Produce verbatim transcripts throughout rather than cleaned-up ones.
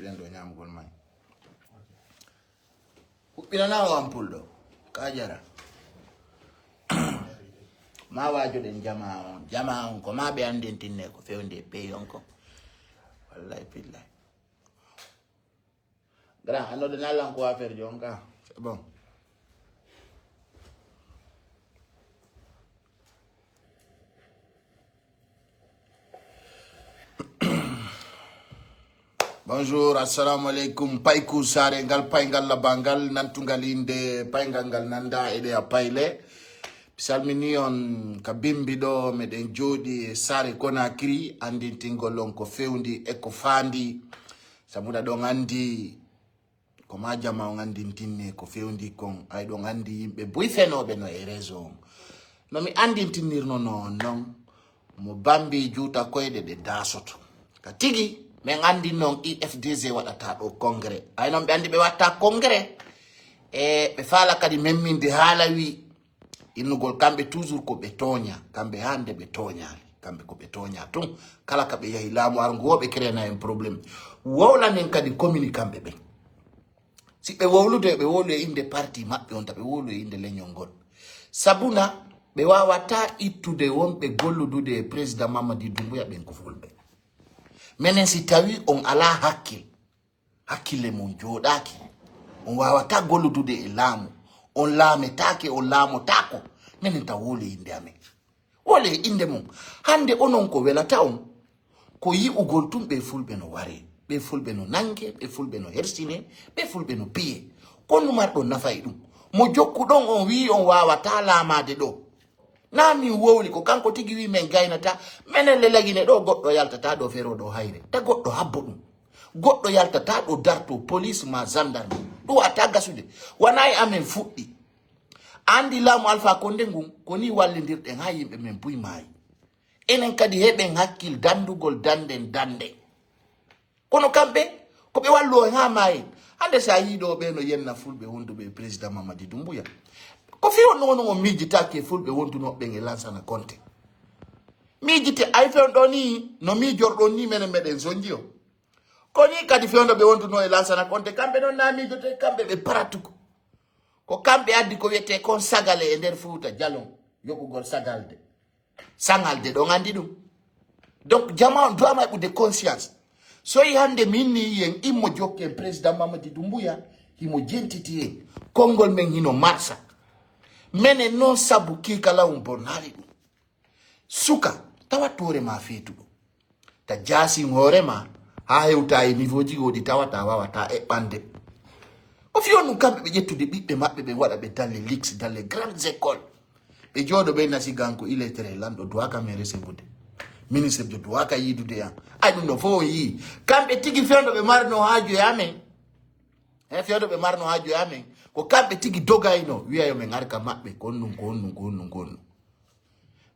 Ɗen ɗo ñaamugol may. Huɓɓinanaa o ampul ɗo. Ka jara. Ma waajoɗen jamaa on. Jamaa on ko ma ɓe anndintinne ko fewndi e peyi on ko. Wallahi billahi. Grand, annoɗen Allan ko affaire jon ka. C'est bon. Bonjour, assalamu alaikum. Payku sare ngal payngal labangal nantungal inde payngal ngal nanda e ɗe a payle. Mi salmini on ka bimbi ɗo meɗen jooɗi e sare Conakry andintingol on ko fewndi e ko faandi. Sabuɗa ɗon andi ko ma jama on andintinne ko fewndi kon ay ɗon andi yimɓe buy fenooɓe no e réseau on. No mi andintinirno no on non mo bambi juuta koyɗe ɗe dasoto ka tigi men andi non I F D G waɗata ɗo congrès ay non ɓe andi ɓe watta congrès e ɓe faala kadi memminde haala wi innugol kamɓe toujours ko ɓe tooña kamɓe hande ɓe tooñaali kamɓe ko ɓe tooña tun kala ka ɓe yahi laamu arngu wo ɓe créena en problème wowlanen kadi commune kamɓe ɓen si ɓe wowlude ɓe wowlu e innde parti maɓɓe on ta ɓe wowlu e innde leñol ngol sabuna ɓe wawata ittude wonɓe golludude e président mamadi dumbuya ɓen ko fulɓe menen si tawi on ala hakkil hakkille mon jooɗaaki on waawata golludude e laamu on laametake on laamotako menen ta wole innde amen wole innde mum hannde onon ko welata on ko yi'ugol tun ɓe fulɓe no ware ɓe fulɓe no nange ɓe fulɓe no hersine ɓe fulɓe no piye ko numarɗon nafa e ɗum mo jokkuɗon on wi'i on waawata laamaade ɗo Na min wowli ko kanko tigi wi men gaynata menen le lagine ɗo goɗɗo yaltata ɗo fero ɗo hayre ta goɗɗo habbo ɗum goɗɗo yaltata ɗo darto police ma gendarme ɗum wata gasude wona e amen fuɗɗi andi laamu alpha konde ngun ko ni wallindirɗen ha yimɓe men buy maayi enen kadi heɓen hakkil dandugol danden dande kono kamɓe ko ɓe wallu o ha maayi hande sa yii ɗo ɓe no yenna fulɓe wonduɓe e président mamadi dumbuya ko fi on non on miijitaki e fulɓe wondunoɓe ɓen e lansana konte miijite ay fewn ɗo ni no miijorɗon ni menen meɗen sonji o ko ni kadi fewndo ɓe wonduno e lansana konte kamɓe non na miijote kamɓe ɓe paratuko ko kamɓe addi ko wiyete kon sagale e nder fuuta jalon yoɓugol sagalde Saŋal de ɗon anndi ɗum. Donc jama on doit maɓɓude conscience. So yi hannde min ni yen immo jokken président Mamadi Doumbouya himo jentiti en. Konngol men hino marsa. Menen non sabu kiikala on bonnaali ɗum. Suka, tawat hoore ma feetuɗo. Ta jaasin hoore ma haa hewta e niveau ji goɗi tawata wawata eɓɓande. O fi on ɗum kamɓe ɓe ƴettude ɓiɓɓe maɓɓe ɓe waɗa ɓe dans les luxe, dans les grandes écoles. Ɓe jooɗo ɓe nasiganko illettré lanɗo duwaka men recevude. Ministre jo duwaka yiidude yan. Ay ɗum ɗo fof on yii. Kamɓe tigi fewndo ɓe marno haaju e amen. He fewndo ɓe marno haaju e amen. Ko kamɓe tigi dogayno wiya yo men arka maɓɓe ko on ɗum ko on ɗum ko on ɗum ko on ɗum.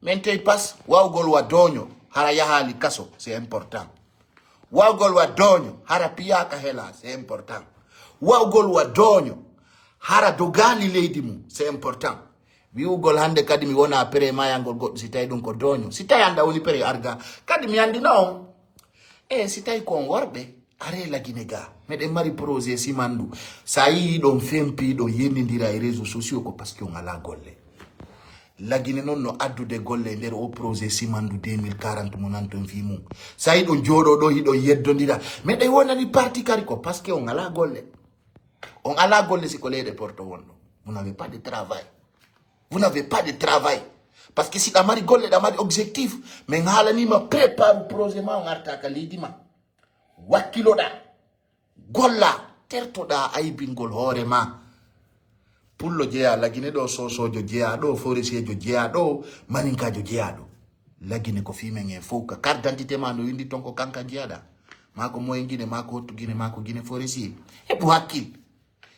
Min tey pas wawgol wa dooño hara yahaali kaso, c'est important. Wawgol wa dooño hara piyaaka hela, c'est important. Wawgol wa dooño hara dogaali leydi mum, c'est important. Wi'ugol hannde kadi mi wona prêt mayangol goɗɗo si tawi ɗum ko dooño. Si tawi annda woni prêt arga, kadi mi anndi non. E si tawi ko on worɓe, Are Lagine ga, meɗen mari projet Simandu. Sa yii ɗon fempi ɗon yennindira e réseaux sociaux ko parce que on alaa golle. Lagine non no addude golle e nder o projet Simandu deux mille quarante mo nanton fii mum. Sa yii ɗon jooɗo ɗo hiɗon yeddondira. Meɗen wonani parti kari ko parce que on alaa golle. On alaa golle si ko leyɗe porto wonno. Vous n'avez pas de travail. Vous n'avez pas de travail. Parce que si ɗa mari golle ɗa mari objectif, min haalanima prépare projet ma on arta ka leydi ma. Wakkiloɗaa, gollaa, tertoɗaa aybingol hoore maa. Pullo jeyaa Lagine ɗoo, Soosoojo jeyaa ɗoo, Forestiyeejo jeyaa ɗoo, Maninkaajo jeyaa ɗoo. Lagine ko fii men en fow ka carte d'identité maa no winndi ton ko kanka jeyaɗaa. Maa ko moyen Gine, maa ko hottu Gine, maa ko Gine Forestier. Heɓu hakkil.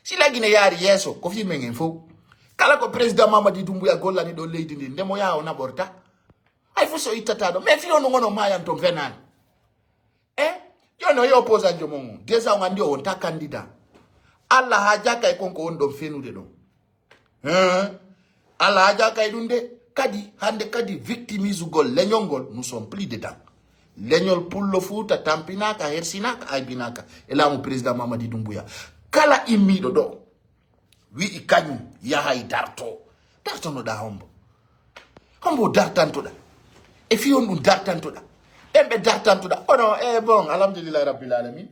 Si Lagine yaari yeeso, ko fii men en fow. Kala ko président Mamadi Doumbouya gollani ɗoo leydi ndin, nde mo yaha o naɓorta. Hay fof so ittata ɗo. Mais fii on no ngono maayan ton fenaani. E jooni o yi opposant jo mon on déjà on anndi o wonta candidat. Allah haajaka e kon ko woni ɗon fenude ɗon. Hein? Allah haajaka e ɗum de kadi hannde kadi victimisugol leñol ngol nous sommes plus dedans. Leñol Pullo Fuuta tampinaaka, hersinaaka, aybinaaka e laamu président Mamadi Doumbouya. Kala immiiɗo ɗo wi'i kañum yahay darto. Dartonoɗaa hombo? Hombo dartantoɗaa? E fii honɗun dartantoɗaa? Ɓen ɓe dartantoɗaa. Ono, e bon, alhamdulillahi rabbil alamin.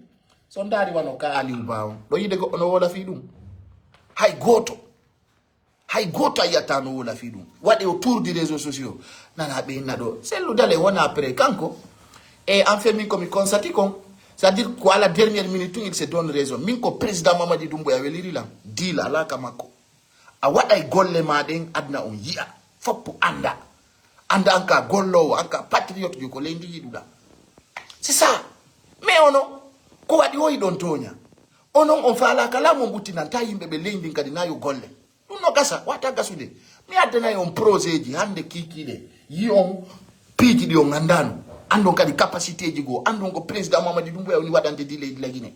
So ndaari wano ka Aliou Ba on, ɗo yiide goɗɗo no woola fii ɗum? Hay gooto. Hay gooto a yi'ataa no woola fii ɗum. Waɗe autour du réseau sociaux. Nana ɓe inna ɗo. Cellou Dalein wona après kanko. E en fait, min ko mi constate kon. C'est-à-dire ko à la dernière minute tun, il se donne raison. Min ko président Mamadi Doumbouya weliri lan. Deal alaa ka makko. A waɗay golle maa ɗen, aduna on yi'a. Foppu annda. Annda an ka golloowo, an ka patriote jo ko leydi yiɗuɗaa. C'est ça. Mais onon, ko waɗi o hiɗon tooña? Onon on faalaa ka laamu on ɓuttinanta yimɓe ɓe leydi ndin kadi na yo golle. Ɗum no gasa, wata gasude. Mi addanay on projet ji hannde kiikiiɗe. Yi on piiji ɗi on anndaano. Anndon kadi capacité ji goo. Anndon ko président Mamadi Doumbouya woni waɗande ndi leydi la Guinée.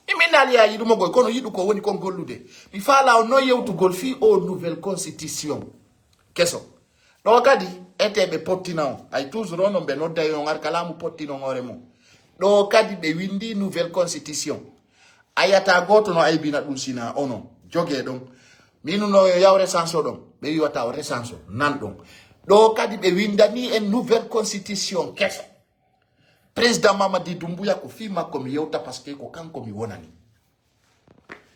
Mi min naali yaa yiɗumo goy, kono yiɗu ko woni kon gollude. Mi faalaa on non yewtugol fii o nouvelle constitution. Keso. Ɗoo kadi, etee ɓe pottina on. Ay toujours onon ɓe nodday on ar ka laamu pottinon hoore mum. Ɗoo kadi ɓe winndi nouvelle constitution. A yi'ataa gooto no aybina ɗum sina onon. Jogee ɗon. Minu no yo yaw recense ɗon. Ɓe wi'ata o recense nan ɗon. Ɗoo kadi ɓe winndanii en nouvelle constitution keso. Président Mamadi Doumbouya ko fii makko mi yewta parce que ko kanko mi wonani.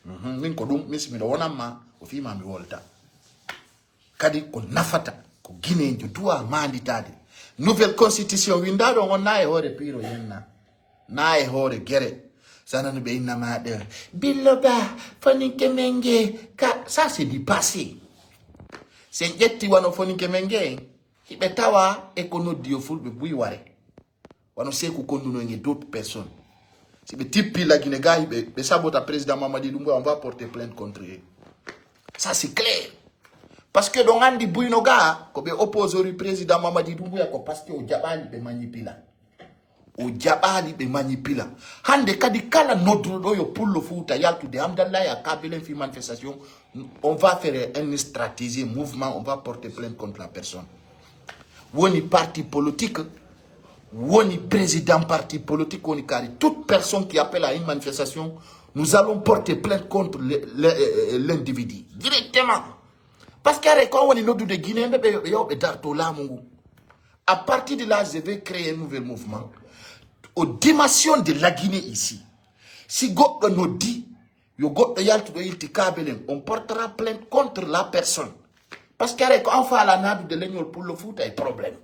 Mhm, min ko ɗum, min si miɗo wonan ma, ko fii ma mi wolta. Kadi ko nafata, ko Guinéen jo duwa maanditaade. Nouvelle constitution winndaaɗo on na e hoore Piiro Yenna, na e hoore Gere. Sananu ɓe inna ma ɗe, Billo Ba, Foninke Menge, ka, ça c'est du passé. Si en ƴetti wano Foninke Menge en, hiɓe tawa e ko noddi yo Fulɓe buy ware. Wano Seeku Konduno en e d'autres personnes. Si ɓe tippi la Guinée gaa, ɓe, ɓe sabota président Mamadi Doumbouya, on va porter plainte contre eux. Ça, c'est clair. Parce que ɗon anndi buyno gaa, ko ɓe opposori président Mamadi Doumbouya ko parce que o jaɓaali ɓe manipila. O jaɓaali ɓe manipila. Hannde kadi kala nodduɗo ɗo yo Pullo Fuuta yaltude Hamdallahi a Kabilen fi manifestation, on va faire une stratégie, mouvement, on va porter plainte contre la personne. Woni parti politique, woni président parti politique, woni kadi toute personne qui appelle à une manifestation, nous allons porter plainte contre le- le- euh, l'individu directement. Parce que are ko woni noddude Guinéen ɓe ɓe yo ɓe darto laamu ngu. À partir de là, je vais créer un nouvel mouvement aux dimensions de la Guinée ici. Si goɗɗo noddi, yo goɗɗo yaltu ɗo ilti Kabilen, on portera plainte contre la personne. Parce que are ko an faala naadude leñol Pullo Fuuta e problème.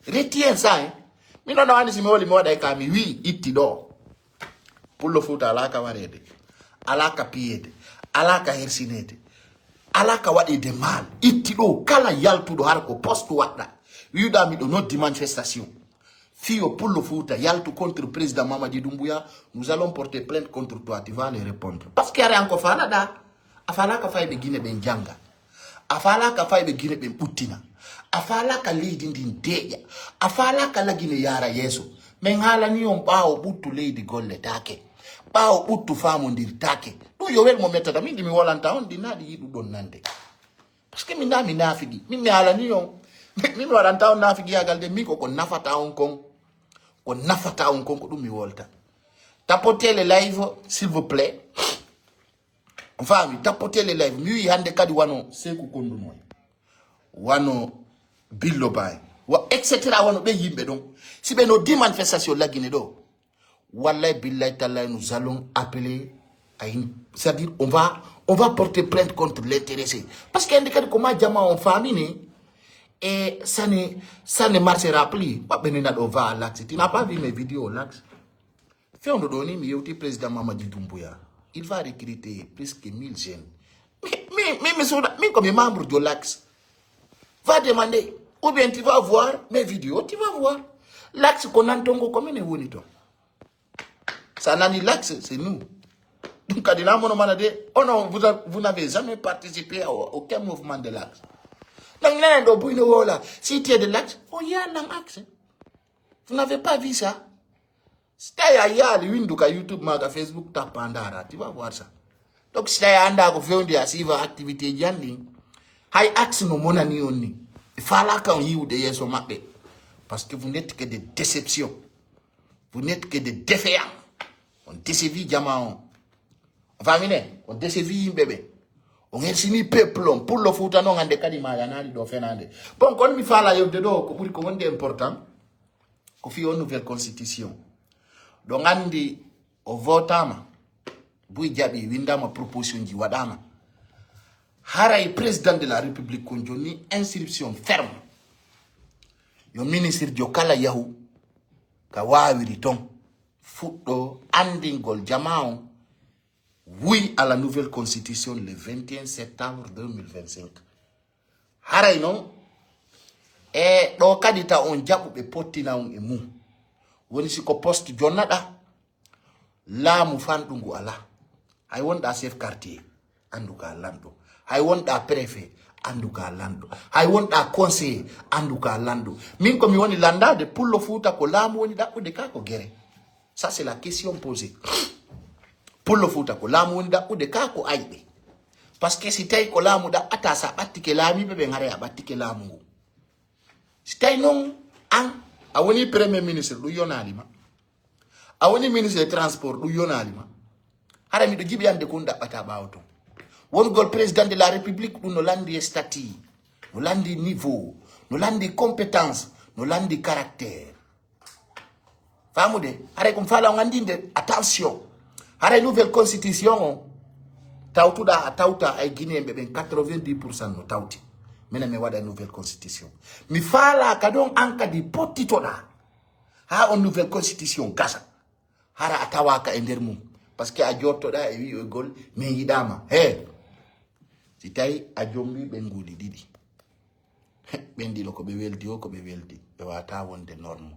Retiens ça, hein. Min on anndi si mi woli mi waɗay ka mi wii itti ɗo. Pullo Fuuta alaa ka wareede, alaa ka piyeede, alaa ka hersineede, alaa ka waɗeede maal. Itti ɗo kala yaltuɗo hara ko poste waɗɗa. Wi'uɗaa miɗo noddi manifestation. Fii yo Pullo Fuuta yaltu contre président Mamadi Doumbouya, nous allons porter plainte contre toi, tu vas aller répondre. Parce que are an ko faalaɗaa, a faalaaka fayɓe Guinée ɓen jannga. A faalaaka fayɓe Guinée ɓen ɓuttina. A faalaaka leydi ndin deeƴa. A faalaaka la Guinée yaara yeeso. Men haalanii on ɓaawo ɓuttu leydi golletaake. Ɓaawo ɓuttu faamondirtaake. Ɗum yo wel mo mettata. Min ɗi mi wolanta on, ɗi naa ɗi yiɗuɗon nande. Parce que min naa mi naafigi. Min mi haalanii on. Min mi waɗanta on naafigiyaagal de. Min ko ko nafata on kon. Ko nafata on kon ko ɗum mi wolta. Tapotez le live, s'il vous plaît. On faami, tappoteele live. Mi wi'i hannde kadi wano Seeku Konduno en, wano Billo Ba en, wa, et cetera, wano ɓen yimɓe ɗon. Si ɓe noddi manifestation la Guinée ɗo, wallay, billay, tallay, nous allons appeler à une, c'est-à-dire, on va, on va porter plainte contre l'intéressé. Parce que hannde kadi ko ma jama on faamini, et ça ne, ça ne marchera plus. Wa ɓe nena ɗo va à l'axe. Tu n'as pas vu mes vidéos au lax? Fewndo ɗo ni, mi yewti président Mamadi Doumbouya. Il va recruter plus que mille jeunes. Mi, mi, mi, mi suuɗa, min ko mi membre de l'axe. Va demander. Ou bien tu vas voir mes vidéos, tu vas voir. L'axe ko nan ton ko minen woni ton. Ça nani l'axe, c'est nous. Ɗum kadi na mono mana de, oh non, vous, a- vous n'avez jamais participé à aucun mouvement de l'axe. Donc, nene ɗo buyno wola, si tu es de l'axe, on y a l'axe. Vous n'avez pas vu ça? Si tawi a yaali windu ka YouTube ma ka Facebook, tappa ndaara, tu vas voir ça. Donc si tawi a annda ko fewndi a siifa activité ji an ɗin, hay axe no monani on ni. E faala kan yiwude yeeso maɓɓe. Parce que vous n'êtes que des déceptions. Vous n'êtes que des défaillants. On désévit jamaa on. On famine, on désévit yimɓe ɓe. On hersini peuple on. Pullo Fuuta non hannde kadi ma yanaali ɗo fenaande. Bon, kono mi faala yewde ɗo ko ɓuri ko wonde important. Ko fii on nouvelle constitution. Ɗo nganndi o votaama. Buy jaɓi, windaama, proposition ji waɗaama. Haray président de la République kon jonni instruction ferme. Yo ministre jo kala yahu ka waawiri ton. Fuɗɗo anndingol jamaa on. Oui à la nouvelle constitution le vingt et un septembre deux mille vingt-cinq. Haray non, e ɗo kadi ta on jaɓuɓe pottina on e mum. Woni si ko poste jonnaɗa, laamu fanɗu ngu alaa. Hay wonɗa chef quartier, anndu ka lanɗo. Hay wonɗa préfet, anndu ka lanɗo. Hay wonɗa conseiller, anndu ka lanɗo. Min ko mi woni landaade, Pullo Fuuta ko laamu woni ɗaɓɓude ka ko gere. Ça, c'est la question posée. Pullo Fuuta ko laamu woni ɗaɓɓude ka ko ayɓe. Parce que si tawi ko laamu ɗaɓɓata, sa ɓattike laamiiɓe ɓen, haray a ɓattike laamu ngu. Si tawi non an a woni premier ministre, ɗum yonaali ma. A woni ministre des transports, ɗum yonaali ma. Hara miɗo jiɓi annde ko ɗum ɗaɓɓata ɓaawo ton. Wongol président de la République, ɗum no lanndi e statut, no lanndi niveau, no lanndi compétence, no lanndi caractère. Faamude? Haray ko mi faala on anndinde, attention. Haray nouvelle constitution on, tawtuɗa a tawta ay Guinéen ɓe ɓen quatre-vingt-dix pour cent no tawti. Minen mi waɗa nouvelle constitution. Mi faala kadi on an kadi pottitoɗa haa on nouvelle constitution gasa. Hara a tawaaka e nder mum. Parce que a jottoɗa e wi'oygol min yiɗaama. He! Si tawi a jombi ɓe nguuli ɗiɗi. Ɓen ɗiɗo ko ɓe weldi o, ko ɓe weldi. Ɓe wata wonde norme.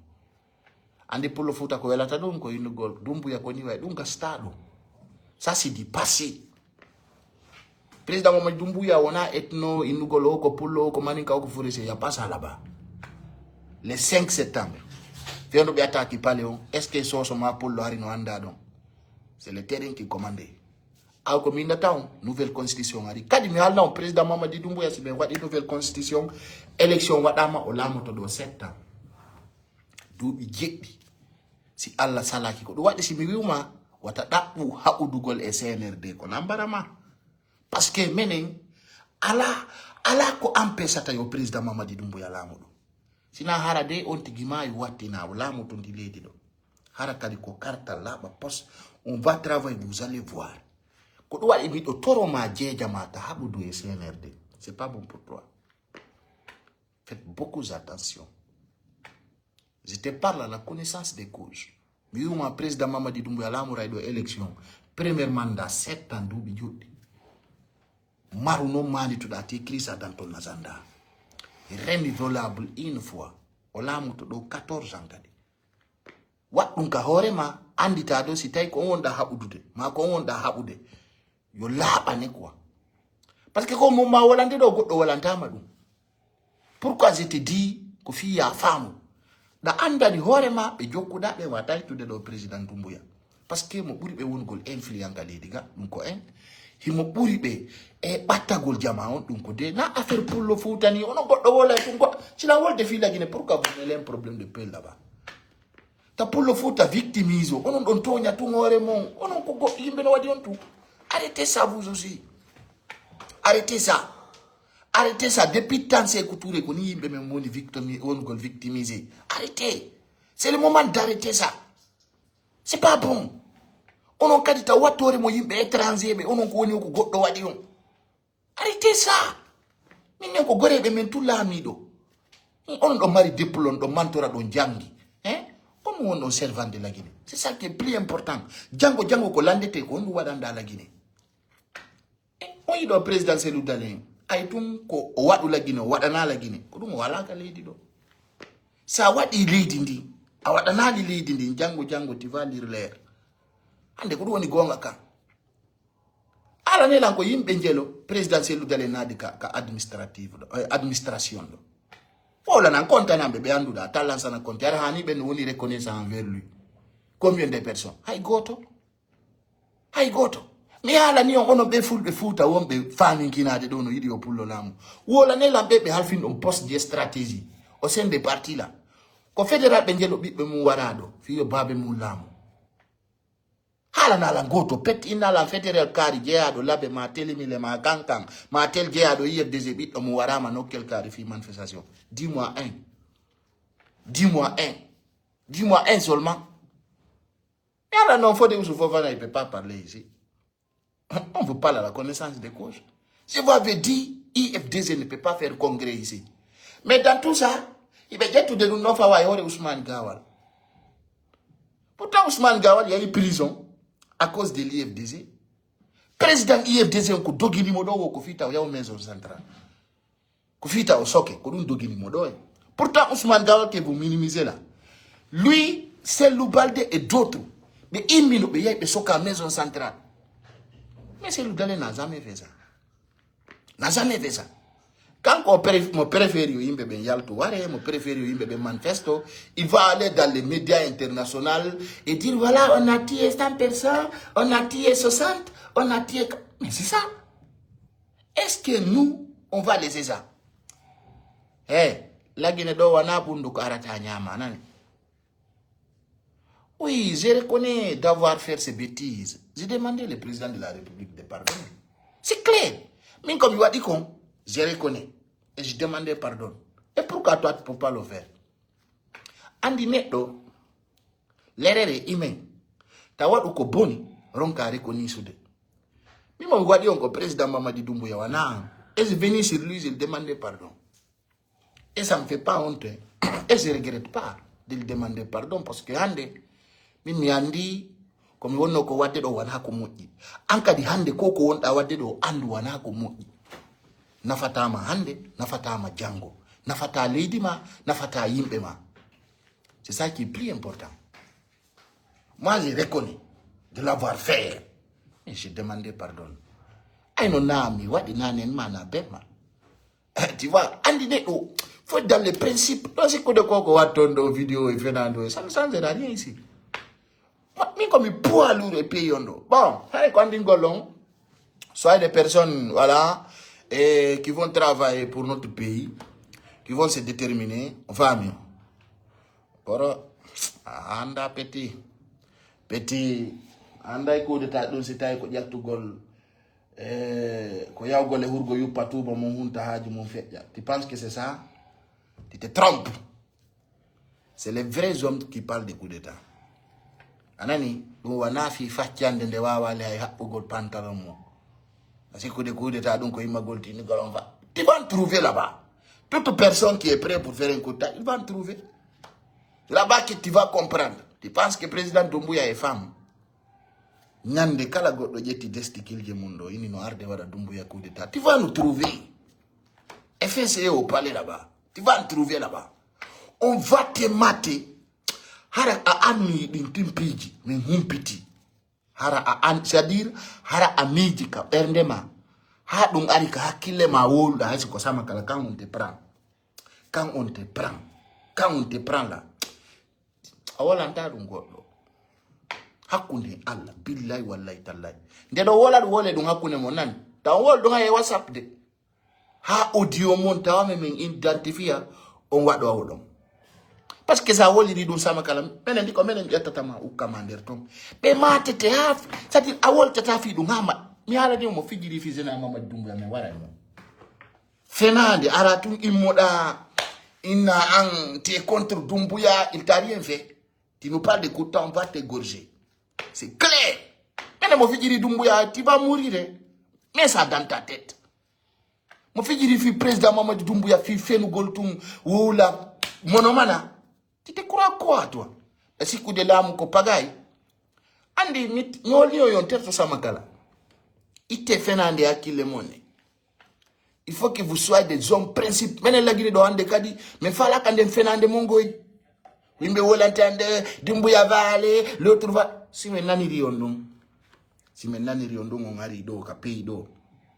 Anndi Pullo Fuuta ko welata ɗum, ko innugol Dumbuya ko ni way, ɗum gasta ɗum. Ça, c'est du passé. Président Mamadi Doumbouya wona ethno, innugol o ko Pullo, o ko Maninka, o ko Furese, y a pas ça là-bas. Le cinq septembre, fewndo ɓe attaque palais on, est-ce que Soso ma Pullo hari no annda ɗon? C'est le terrain qui commande. Aw ko min data on, nouvelle constitution ari. Kadi mi haalna on, président Mamadi Doumbouya, si ɓe waɗi nouvelle constitution, élection waɗama, o laamoto ɗo sept ans. Duuɓi jeɗɗi. Si Allah salaki ko ɗum waɗi, si mi wi'uma wata ɗaɓɓu haɓudugol e C N R D, ko nambara ma. Parce que menen ala, ala ko empêchata yo président Mamadi Doumbouya laamu ɗum. Sina hara de on tigi maayi wattina o laamu to ndi leydi ɗo. Hara kadi ko kartal laaɓa pos, on va travailler, vous allez voir. Ko ɗum waɗi miɗo toro ma jeeja ma ta haɓudu e C N R D. C'est pas bon pour toi. Faites beaucoup attention. Je te parle à la connaissance des causes. Mi wi'uma président Mamadi Doumbouya laamuray ɗo élection. Premier mandat, sept ans, duuɓi juɗɗi. Maru non maalituɗa te Christ dans ton agenda. Renouvelable une fois. O laamuto ɗo quatorze ans kadi. Waɗ ɗum ka hoore ma, anndita ɗo si tawi ko on wonɗa haɓudude, ma ko on wonɗa haɓude, yo laaɓane quoi. Parce que ko mo ma wolande ɗo, goɗɗo wolantama ɗum. Pourquoi je te dis ko fii ya faamu? Ɗa anndani hoore ma ɓe jokkuɗa ɓe wata yettude ɗo président Doumbouya. Parce que mo ɓuri ɓe wongol influent ka leydi ga, ɗum ko en. Himo ɓuri ɓe e ɓattagol jama on, ɗum ko de. Na affaire Pullo Fuuta ni, onon goɗɗo wola e tun goɗɗo. Sila wolde fii lagine, pourquoi vous mêlez un problème de paix là-bas? Ta Pullo Fuuta victimise o, onon ɗon tooña tun hoore mon. Onon ko goɗɗo yimɓe no waɗi on tun. Arrêtez ça, vous aussi. Arrêtez ça. Arrêtez ça. Depuis temps, c'est couture, ko ni yimɓe men woni victimi-, wongol victimisé. Arrêtez. C'est le moment d'arrêter ça. C'est pas bon. Onon kadi taw wattoore mo yimɓe étranger ɓe, onon ko woni o ko goɗɗo waɗi on. Arrêtez ça. Min nen ko goreeɓe men tun laamiiɗo. Onon ɗon mari diplôme, ɗon mantora, ɗon janngi. Hein? Comme won ɗon servant de la Guinée. C'est ça qui est plus important. Janngo, janngo ko lanndete ko on ɗum waɗanɗa la Guinée. On yiɗo président Cellou Dalein, ay tun ko o waɗu la Guinée, o waɗana la Guinée. Ko ɗum o alaa ka leydi ɗo. Sa waɗi leydi ndi, a waɗanaali leydi ndi, janngo, janngo, tu vas lire l'heure. Hannde ko ɗum woni goonga kan. Ala ne lan ko yimɓe njelo, président Cellou Dalein naadi ka, ka administrative ɗo, eh, administration ɗo. Fowla nan kontananɓe ɓe annduɗa, tallan sana konti, ara hani ɓen woni reconnaissant envers lui. Combien de personnes? Hay gooto. Hay gooto. Mi haalani on, onon ɓe fulɓe Fuuta wonɓe faaminkinaade ɗo no yiɗi o pullo laamu. Wolane lan ɓe ɓe halfin ɗon poste de stratégie. O sende parti la. O fédéral ɓe njelo ɓiɓɓe mum wara ɗo, fii yo baabe mum laamu. Haalana lan gooto, pet inna lan fédéral kaari jeyaaɗo Labe, ma Télémilé, ma Kankan, ma tel jeyaaɗo U F D G ɓiɗɗo mum waraama nokkel kaari fii manifestation. Dis-moi un. Dis-moi un. Dis-moi un seulement. Mais alors non, Fodé Ousou Fofana, il peut pas parler ici. On vous parle à la connaissance de cause. Je vous avais dit, U F D G ne peut pas faire congrès ici. Mais dans tout ça, il peut dire tout de nous, non, Fawa, Ousmane Gawal. Pourtant, Ousmane Gawal, il y a eu prison à cause de l'U F D G. Président U F D G, on ko dogini mo ɗo, ko fii taw yaw maison centrale. Ko fii taw o soke, ko ɗum dogini mo ɗo. Pourtant, Ousmane Gawal que vous minimisez là. Lui, Cellou Baldé et d'autres, ɓe immino ɓe yahi ɓe soka maison centrale. Mais Cellou Dalein n'a jamais fait ça. N'a jamais fait ça. Kanko o pré-, mo préfère yo yimɓe ɓen yaltu ware, mo préfère yo yimɓe ɓen manifesto, il va aller dans les médias internationaux et dire, voilà, on a tué cent personnes, on a tué soixante, on a tué... Mais c'est ça. Est-ce que nous, on va laisser ça? Hey, la Guinée ɗo wona ɓundu ko arata ñaama, nani? Oui, je reconnais d'avoir fait ces bêtises. J'ai demandé le président de la République de pardonner. C'est clair. Min ko mi waɗi kon, je reconnais. Et je demande pardon. Et pourquoi toi, tu peux pas le faire? Andi neɗɗo, lerere imen. Ta waɗu ko boni, ronka reconnaître. Min mo mi waɗi on ko président Mamadi Doumbouya wana. Et je venu sur lui, je demande pardon. Et ça me fait pas honte, hein. Et je regrette pas de lui demander pardon, parce que hande, min mi andi, ko mi wonno ko wadde ɗo wona ko moƴƴi. An kadi hande ko ko wonɗa wadde ɗo andu wona ko moƴƴi. Nafatama hande, nafatama jango. Nafata leydi ma, nafata yimɓe ma. C'est ça qui est plus important. Moi, je reconnais de l'avoir fait. Mais je demande pardon. Ay no na mi waɗi nanen ma na bemma. Tu vois, andi neɗɗo, faut dans les principes. Ɗo sikkude ko ko watton ɗo vidéo e fenando, ça ne changera rien ici. Ma-, min ko mi poids lourd e pays on ɗo. Bon, hay ko andingol on. Soit des personnes, voilà, et qui vont travailler pour notre pays, qui vont se déterminer, va mieux. Kono, a anda petit. Petit, anda e coup d'état ɗum si tawi ko ƴettugol, eh, ko yawgol e hurgo yuppa tuuba mum hunta haaju mum feƴƴa. Tu penses que c'est ça? Tu te trompes. C'est les vrais hommes qui parlent de coup d'état. A nani? Ɗum wona fii faccande nde waawali hay haɓɓugol pantalon mum. A sikkude coup d'état ɗum ko immagol tinigol on fa. Tu vas en trouver là-bas. Toute personne qui est prête pour faire un coup d'état, il va en trouver. Là-bas que tu vas comprendre. Tu penses que président Doumbouya est femme? Ñande kala goɗɗo ƴetti destikilje mum ɗo, ini no arde waɗa Doumbouya coup d'état. Tu vas nous trouver. F S A au palais là-bas. Tu vas nous trouver là-bas. On va te mater. Hara a anni ɗin timpiiji, min humpiti. Hara a an, c'est-à-dire, hara a miiji ka ɓernde ma. Haa ɗum ari ka hakkille ma wowluɗa, hay si ko sama kala, quand on te prend. Quand on te prend. Quand on te prend là. A wolanta ɗum goɗɗo. Hakkunde Allah, billahi wallahi tallahi. Nde ɗo wola ɗum wole ɗum hakkunde mon nan. Taw wol ɗum hay e WhatsApp de. Haa audio mon tawa men, men identifia on waɗo awo ɗon. Parce que sa woliri ɗum sama kala, menen ndi ko menen ƴettata ma ukka ma nder ton. Ɓe matete haa, c'est-à-dire a woltata fii ɗum haa ma, mi haalani mo fijiri fii Général Mamadi Doumbouya men waray mo. Fenaande, ara tun immoɗa, inna an, t'es contre Doumbouya, il t'a rien fait. Tu nous parles de coup, on va t'égorger. C'est clair. Mene mo fijiri Doumbouya, tu vas mourir, hein. Mets ça dans ta tête. Mo fijiri fii président Mamadi Doumbouya, fii fenugol tun, wowla, mono mana. Tu te crois quoi, toi? E sikkude laamu ko pagaye. Andi mi, mi holni on terto sama kala. Itte fenaande hakkille mon ne. Il faut que vous soyez des hommes principes. Menen lagine ɗo hande kadi, mi falaka nden fenaande mon ngoy. Yimɓe wolante ande, Doumbouya va aller, l'autre va. Si men naniri on ɗum. Si men naniri on ɗum, on ari ɗo, ka pays ɗo.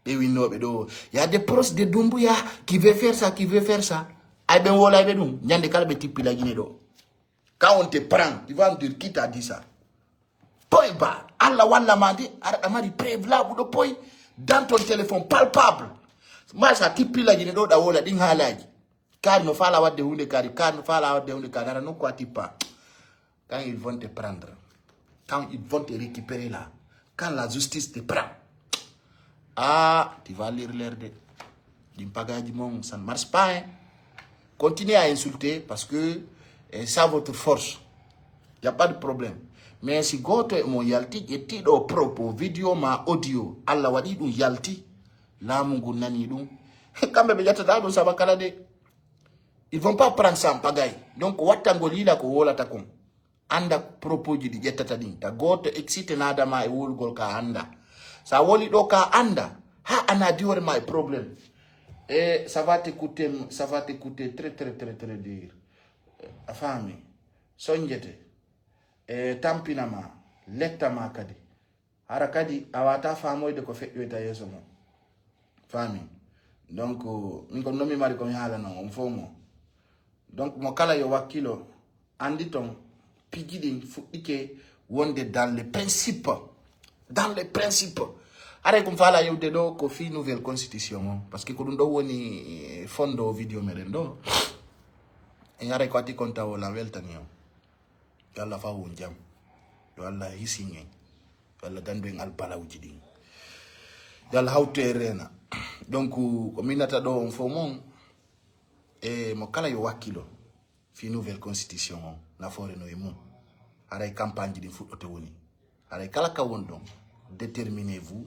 Ɓe winnooɓe ɗo. Il y a des proches de Doumbouya qui veut faire ça, qui veut faire ça. Ay ɓen wolayɓe ɗum. Ñande kala ɓe tippi lagine ɗo. Quand on te prend, tu vas me dire qui t'a dit ça. Poy ba, Allah walla ma de, aɗa mari preuve laaɓuɗo poy, dans ton téléphone palpable. Ma sa tippi lagine ɗo ɗa wola ɗin haalaji. Kadi no faalaa waɗde huunde kadi, kadi no faalaa waɗde huunde kadi, hara nokku a tippa. Quand ils vont te prendre, quand ils vont te récupérer là, quand la justice te prend, ah, tu vas lire l'air de. Ɗin pagaaji mon, ça ne marche pas, hein. Continuez à insulter parce que eh, ça votre force. Y a pas de problème. Mais si gooto e mon yalti, ƴetti ɗo propos, vidéo ma audio, Alla waɗi ɗum yalti, laamu ngun nani ɗum. Kamɓe ɓe ƴettata ɗum saba kala de. Ils vont pas prendre ça en pagaille. Donc, wattangol yila ko wolata kon. Anda propos ji ɗi ƴettata ɗin. Ta gooto excité naada ma e wolugol ka anda. Sa woli ɗo ka anda, ha ana diwore ma e problème. E ça va te coûter, ça va te coûter très, très, très, très dur. A faami? Sonjete. E tampina ma, letta ma kadi. Hara kadi a wata faamoyde ko feƴƴoyta yeeso mon. Faami? Donc, min kon non mi mari ko mi haalano on fof mo. Donc, mo kala yo wakkilo, andi ton, piji ɗin fuɗɗike wonde dans les principes. Dans les principes. Haray ko mi faala yewde ɗo ko fii nouvelle constitution on. Parce que ko ɗum ɗo woni eh, fondo vidéo meɗen ɗo. E haray ko ati kon tawo la weltani on. Yo Allah faw on jam. Yo Allah hisin en. Yo Allah dandu en albalawji ɗin. Yo Allah hawtu en reena. Donc, ko minata ɗo on fof mon, e mo kala yo wakkilo fi nouvelle constitution on, nafoore no e mum. Haray campagne ji ɗin fuɗɗoto woni. Haray kala ka won ɗon, déterminez-vous,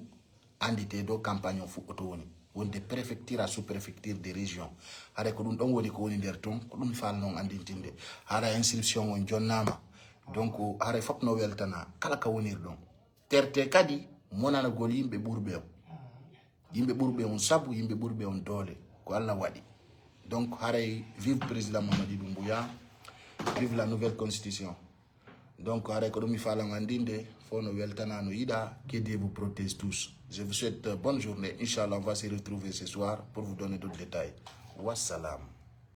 andite ɗo campagne on fuɗɗoto woni. Wonde préfecture à sous-préfecture de région. Haray ko ɗum ɗon woni ko woni nder ton, ko ɗum mi faalno on andintinde. Haray inscription on jonnaama. Donc, haray fof no weltana kala ka wonirɗon. Terte kadi monanagol yimɓe ɓurɓe on. Yimɓe ɓurɓe on sabu, yimɓe ɓurɓe on doole. Ko Allah waɗi. Donc, haray vive président Mamadou Doumbouya, vive la nouvelle constitution. Donc, haray ko ɗum mi faalano andinde, fof no weltana, no yiɗa, que Dieu vous protège tous. Je vous souhaite bonne journée. Inch'Allah, on va se retrouver ce soir pour vous donner d'autres détails. Wassalam.